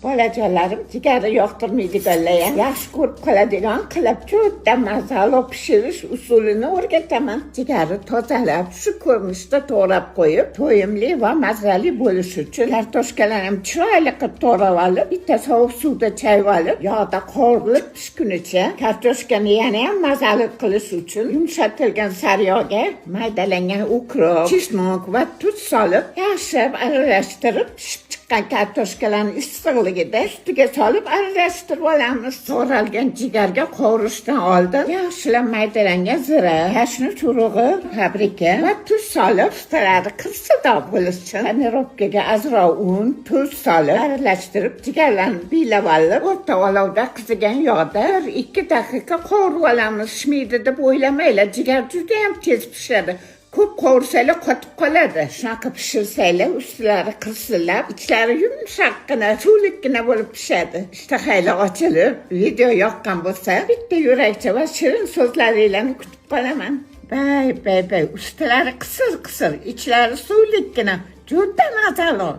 Bolajonlarim jigari yoqtirmaydiganlar ham yaxshi ko'rib qoladigan qilib juda mazali pishirish usulini o'rgataman. Jigari tozalab, shu ko'rinishda to'g'rab qo'yib, to'yimli va mazali bo'lishi uchun kartoshkalarni ham chiroyli qilib to'g'rab olib, bitta sovuq suvda chayib olib, yog'da qovurilib pishgunicha kartoshkani yana ham mazali qilish uchun yumshatilgan sariyog'ga maydalangan укроп, чеснок va tuz solib, yaxshilab aralashtirib, pishib chiqqan kartoshkalarni issiqligida ustiga solib aralashtirib olamiz. To'g'ralgan jigarga qovurishdan oldin yaxshilab maydalangan zira, kashmir urug'i, paprika va tuz solib, ustilari qirsildoq bo'lishi uchun панировка ga ozroq un, tuz solib aralashtirib, jigarlarni biylab olib, o'rta olovda qizigan yog'da 1-2 daqiqa qovurib olamiz. Pishmaydi deb o'ylamanglar, jigar judayam tez pishadi. Ko'p qovursanglar, qotib qoladi. Shunaqa pishirsanglar, ustilari qirsillab, ichlari yumshoqqina, suvlikkina bo'lib pishadi. Ishtahanglar ochilib, video yoqqan bo'lsa, bitta yurakcha va shirin so'zlaringlarni kutib qolaman. Bay bay bay, ustilari qisir qisir, ichlari suvlikkina, juda mazali.